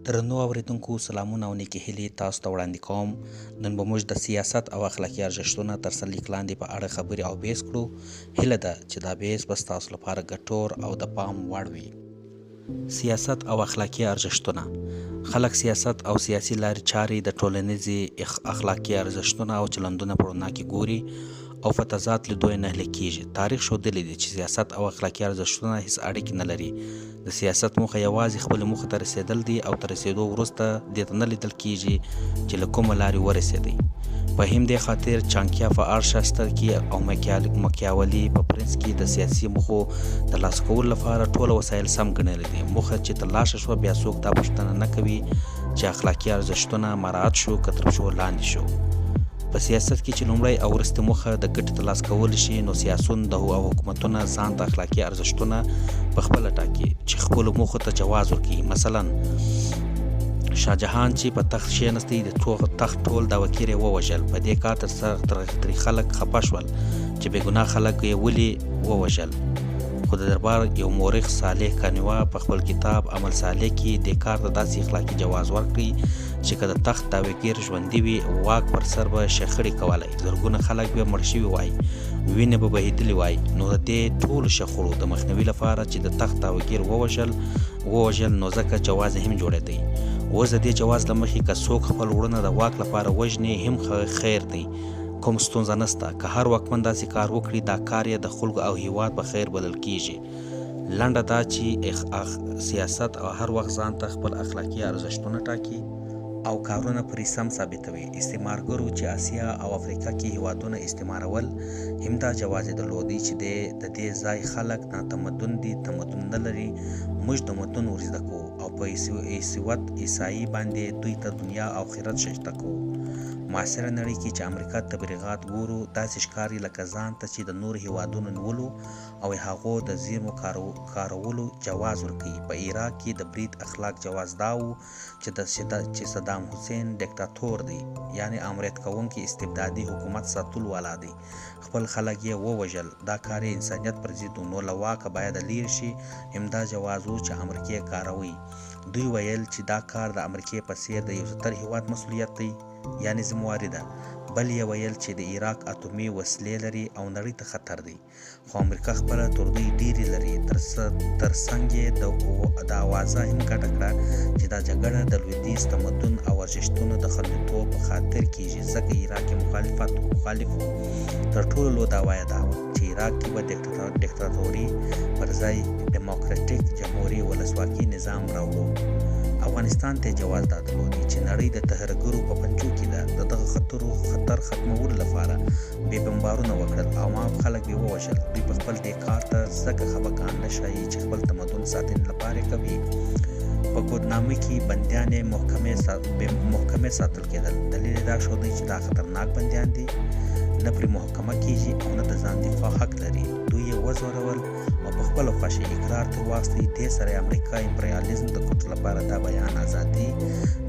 درنو اورېدونکو سلامونه او نیکې هیلې تاسو ته وړاندې کوم. نن به موږ د سیاست او اخلاقي ارزښتونه تر سرلیک لاندې په اړه خبرې او بحث کړو. هیله ده چې دا بحث به ستاسو لپاره ګټور او د پام وړ وي. سیاست او اخلاقي ارزښتونه. خلک سیاست او سیاسي لارې چارې د ټولنیزې اخلاقي ارزښتونه او چلندونه په رڼا کې ګوري او په تضاد لیدو یې نهیلي کېږي. تاریخ ښودلې دي چې سیاست او اخلاقي ارزښتونه هیڅ اړیکې نه لري. د سیاست موخه یوازې خپلې موخې ته رسېدل دي او تر رسېدو وروسته دې ته نه لیدل کېږي چې له کومه لارې ورسېدی. په همدې خاطر چانکیا په ارشاستر کې او مکیاولي په پرنس کې د سیاسي موخو ترلاسه کولو لپاره ټول وسایل سم ګڼلي دي. موخه چې ترلاسه شوه بیا څوک دا پوښتنه نه کوي چې اخلاقي ارزښتونه مراعت شو که تر پښو لاندې شو. په سیاست کې چې لومړی او وروستۍ موخه د ګټې ترلاسه کول شي نو سیاسون د او حکومتونه ځان ته اخلاقي ارزښتونه په خپله ټاکي چې خپلو موخو ته جواز ورکوي. مثلا شاه جهان چې په تخت کښېنستی د تخت ټول دعوکیر یې ووژل. په دې کار تر خلک خپه شول چې بې ګناه خلک یې ولې ووژل. خو د دربار یو مورخ صالح کانیوا په خپل کتاب عمل صالح کې دې کار ته داسې اخلاقي جواز ورکړي چې که د تخت دعویګیر ژوندي وي واک پر سر به شخړې کولای، زرګونه خلک به مړ شوي وای، وینې به بهېدلې وای. نو د دې ټولو شخړو د مخنیوي لپاره چې د تخت دعویګیر ووژل نو ځکه جواز هم جوړېدی. اوس د دې جواز له مخې که څوک خپل وړونه د واک لپاره وژني هم خیر دی، کوم ستونزه نشته. که هر واکمن داسې کار وکړي دا کار یې د خلکو او هیواد په خیر بلل کیږي. لنډه دا چې سیاست او هر وخت ځان ته خپل اخلاقي ارزښتونه ټاکي او کارونه پرې سم ثابتوي. استعمارګرو چې اسیا او افریقا کې هیوادونه استعمارول هم دا جواز یې درلودی چې د دې ځای خلک ناتمدن دي، تمدن نه لري، موږ تمدن ور زده کوو او په عیسویت عیسايي باندې دوی ته دنیا او آخرت ښایسته کوو. معاصره نړۍ کې چې امریکا تبلیغات ګورو داسې ښکاري لکه ځان ته چې د نورو هیوادونو نیولو او هغو د زیرمو کارولو جواز ورکوي. په عراق کې د برید اخلاق جواز دا و چې صدام حسین دیکتاتور دی، یعنې آمریت کوونکی استبدادي حکومت ساتلو والا دی، خپل خلک یې ووژل، دا کار یې انسانیت پر ضد و، نو له واکه باید لیرې شي. همدا جواز و چې امریکې کاروی. دوی ویل چې دا کار د امریکې په څیر د یو ستر هیواد مسولیت دی، یعنې ذمه واري ده. بل یې ویل چې د عراق اتومي وسلې لري او نړۍ ته خطر دی، خو امریکا خپله تر دوی ډېرې لري. تر څنګ یې د اوازه هم ګډه کړه چې دا جګړه د لویدیځ تمدن او ارزښتونو د خوندیتوب په خاطر کېږي، ځکه عراق یې مخالف و. تر ټولو لویه دعوه یې دا وه چې عراق کې به دیکتاتوري پر ځای ډیموکراټیک جمهوري ولسواکي نظام راوړو. افغانستان ته یې جواز دا درلودی چې نړۍ د ترهګرو په پنجو کې ده، د دغه خطر ختمولو لپاره بې بمبارونه وکړل او عام خلک بې ووژل. دوی په خپل دې کار ته ځکه خفګان نه ښایي چې خپل تمدن ساتنې لپاره یې کوي. په ګوتنامو کې بندیان یې محکمې ساتل کېدل. دلیل یې دا ښودی چې دا خطرناک بندیان دي، نه پرې محکمه کېږي او نه د ځان دفاع حق لري. دوی یې وځورول او په خپله خوښه یې اقرار ترې واخیستی. دې سره یې امریکا امپریالیزم د ګټو لپاره دا بیان ازادي،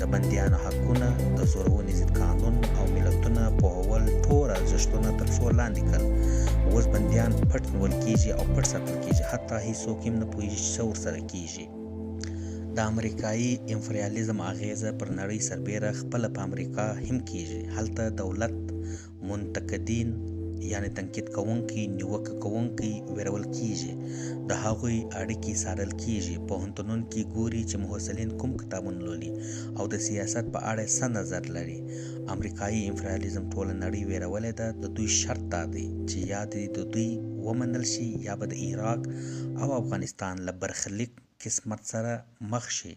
د بندیانو حقونه، د زورونې ضد قانون او ملتونه پوهول ټول ارزښتونه تر پښو لاندې کړل. اوس بندیان پټ نیول کېږي او پټ ساتل کېږي، حتی هیڅوک هم نه پوهېږي چې څه ورسره کېږي. د امریکایي امپریالیزم اغېزه پر نړۍ سربېره خپله په امریکا هم کېږي. هلته دولت منتقدین یعنې تنقید کوونکي، نیوکه کوونکي ویرول کېږي، د هغوی اړیکې څارل کېږي. پوهنتونونو کې ګوري چې محصلین کوم کتابونه لولي او د سیاست په اړه څه نظر لري. امریکایي امپریالیزم ټوله نړۍ ویرولې ده. د دوی شرط دا دی چې یا دې د دوی ومنل شي یا به د عراق او افغانستان له برخلیک قسمت سره مخ شي.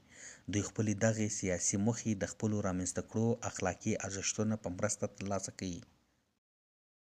دوی خپلې دغې سیاسي موخې د خپلو رامنځته کړو اخلاقي ارزښتونو په مرسته ترلاسه کوي.